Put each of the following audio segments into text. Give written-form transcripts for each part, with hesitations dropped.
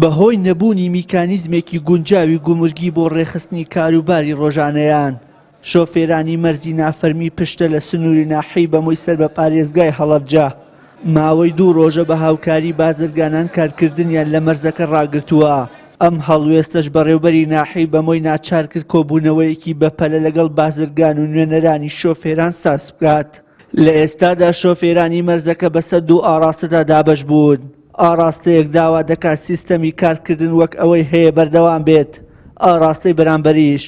بەهۆی نەبوونی میکانیزمێکی گونجاوی گومرگی بۆ ڕێکخستنی کاروباری ڕۆژانەیان، شۆفێرانی مەرزی نافەرمی پشتە لە سنووری ناحیەی بەمۆی سەر بە پارێزگای هەڵەبجە، ماوەی دوو ڕۆژە بە هاوکاری بازرگانان کارکردنیان لە مەرزەکە ڕاگرتووە، ئەم هەڵوێستەش بەڕێوبەری ناحیەی بەمۆی ناچارکرد کۆبوونەوەیەکی بەپەلە لەگەڵ بازرگان و نوێنەرانی شۆفێران سازبکات. لە ئێستادا شۆفێرانی مەرزەکە بەسەر دوو ئاڕاستەدا دابەش بوون، ئاڕاستەیەک داوا دەکات سیستەمی کارکردن وەک ئەوەی هەیە بەردەوام بێت، ئاڕاستەی بەرامبەریش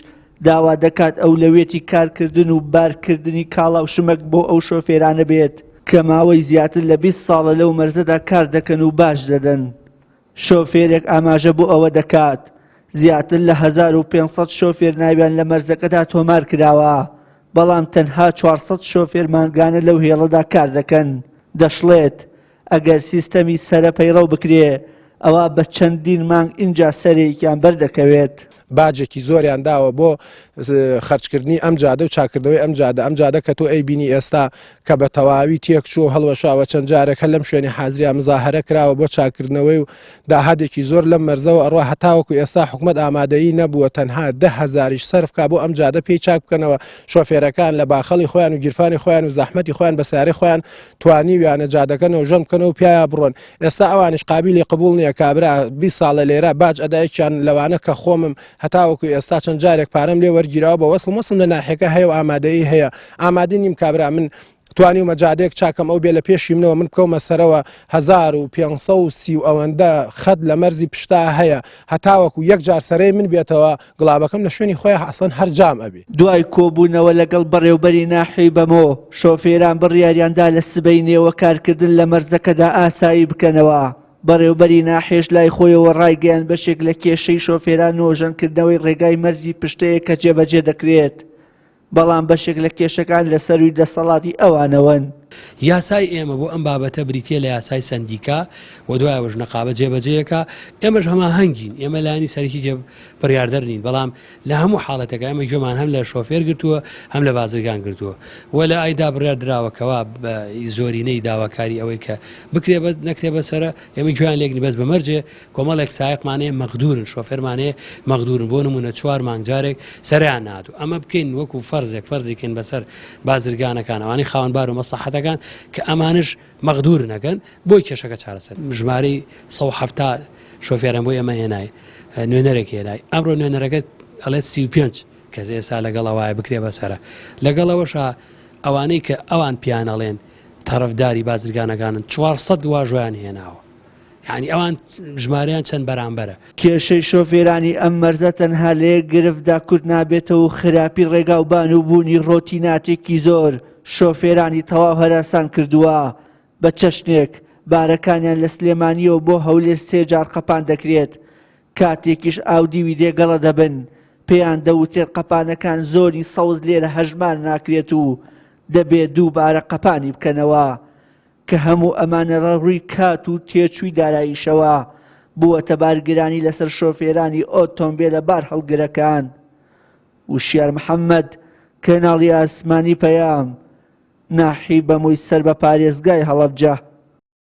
داوا دەکات ئەولەویەتی کارکردن و بارکردنی کاڵا و شمەک بۆ ئەو شۆفێرانە بێت کە ماوەی زیاتر لە 20 ساڵە لەو مەرزەدا کار دەکەن و باج دەدەن. شۆفێرێک ئاماژە بۆ ئەوە دەکات، زیاتر لە 1500 شۆفێر ناویان لە مەرزەکەدا تۆمار کراوە، بەڵام تەنها 400 شۆفێر مانگانە لەو هێڵەدا کار دەکەن. دەشڵێت، ئەگەر سیستەمی سەرە پەیڕەو بکرێ ئەوا بە چەندین مانگ ئینجا سەرێکیان بەردەکەوێت. باجێکی زۆریان داوە بۆ خەرجکردنی ئەم جادە و چاکردنەوەی ئەم جادە ئەم جادە کە تۆ ئەیبینی ئێستا کە بە تەواوی تێکچووە و هەڵوەشاوە چەند جارێک هەر لەم شوێنی حازریا مزاهەرە کراوە بۆ چاکردنەوەی و داهاتێکی زۆر لەم مەرزەوە ئەڕوا هەتاوەکو ئێستا حکومەت ئامادەیی نەبووە تەنها 10 هەزاریش سەرف کا بۆ ئەم جادە پێی چاک بکەنەوە شۆفێرەکان لە باخەڵی خۆیان و گیرفانی خۆیان و زەحمەتی خۆیان بە سیارەی خۆیان توانیویانە جادەکە نۆژەن بکەنەوە و پیایا بڕۆن ئێستا ئەوانیش قابیلی قبوڵ نییە کابرا 20 ساڵە لێرە باج ئەدایکیان لەوانە کە خۆمم هەتاوەکو ئێستا چەند جارێک پارەم لێ وەرگیراوە بە وەسڵم وەسڵم لە ناحیەکە هەیە و ئامادەیی هەیە ئامادە نیم کابرا من توانیومە جادەیەک چاکەم ئەو بێ لە پێشی منەوە من بکەومە سەرەوە 1530 و ئەوەندە خەت لە مەرزی پشتا هەیە هەتاوەکو یەک جار سەرەی من بێتەوە گڵابەکەم لە شوێنی خۆی ئەسڵەن هەر جام ئەبێ. دوای کۆبوونەوە لەگەڵ بەڕێوبەری ناحیەی بەمۆ، شۆفێران بڕیاریاندا لە سبەینێوە کارکردن لە مەرزەکەدا ئاسایی بکەنەوە، بەڕێوبەری ناحیەش لای خۆیەوە ڕایگەیاند بەشێک لە کێشەی شۆفێران نۆژەنکردنەوەی ڕێگای مەرزی پشتەیە کە جێبەجێ دەکرێت، بەڵام بەشێک لە کێشەکان لە سەرووی دەسەڵاتی ئەوانەوەن. یاسای ئێمە بۆ ئەم بابەتە بریتییە لە یاسای سەندیکا و دوای ئەوەش نەقابە جێبەجێیەکە، ئێمەش هەماهەنگین، ئێمە لایەنی سەرەکی جێ بڕیاردەر نین، بەڵام لە هەموو حاڵەتێکا ئێمە گوێمان هەم لە شۆفێر گرتووە هەم لە بازرگان گرتووە و لە ئایدا بڕیار دراوە کەوا بە زۆرینەی داواکاری ئەوەی کە بکرێ بە نەکرێ بەسەرە ئێمە گوێیان لێگرین بەس بە مەرجێ کۆمەڵێک سایەقمان هەیە مەغدورن شۆفێرمان هەیە مەغدورن بۆ نمونە چوار مانگ جارێک سەرەیان نهاتوو ئەمە بکەین وەکو فەرزێک فەرزی کەین بەسەر بازرگانەکان ئەوانەی خاوەن بار و مەسڵەحەتەکان کە ئەمانش مەغدور نەکەن بۆی کێشەکە چارەسەر ژمارەی 170 شۆفێران بۆ ئێمە هێنای نوێنەرێک هێنای ئەمڕۆ نوێنەرەکە ئەڵێت 35 کەس ئێستا لەگەڵ ئەوایە بکرێ بەسەرە لەگەڵ ئەوەشا ئەوانەی کە ئەوان پیانەڵێن تەرەفداری بازرگانەکانن 400 واژۆیان هێناوە یانی ئەوان ژمارەیان چەند بەرامبەرە. کێشەی شۆفێرانی ئەم مەرزە تەنها لە یەک گرفتدا کورت نابێتەوە و خراپی ڕێگاوبان و بوونی ڕۆتیناتێکی زۆر شۆفێرانی تەواو هەراسان کردووە، بە چەشنێک بارەکانیان لە سلێمانییەوە بۆ هەولێر سێ جار قەپان دەکرێت، کاتێکیش ئاودیوی دێگەڵە دەبن پێیان دەوترێت قەپانەکان زۆنی سەوز لێرە هەژمار ناکرێت و دەبێت دووبارە قەپانی بکەنەوە. کە هەموو ئەمانە لە ڕووی کات و تێچووی داراییشەوە بووەتە بارگرانی لەسەر شۆفێرانی ئۆتۆمبێلە بارهەڵگرەکان. وشیار محەممەد، کەناڵی ئاسمانی پەیام، ناحیەی بەمۆی سەر بە پارێزگای هەڵەبجە.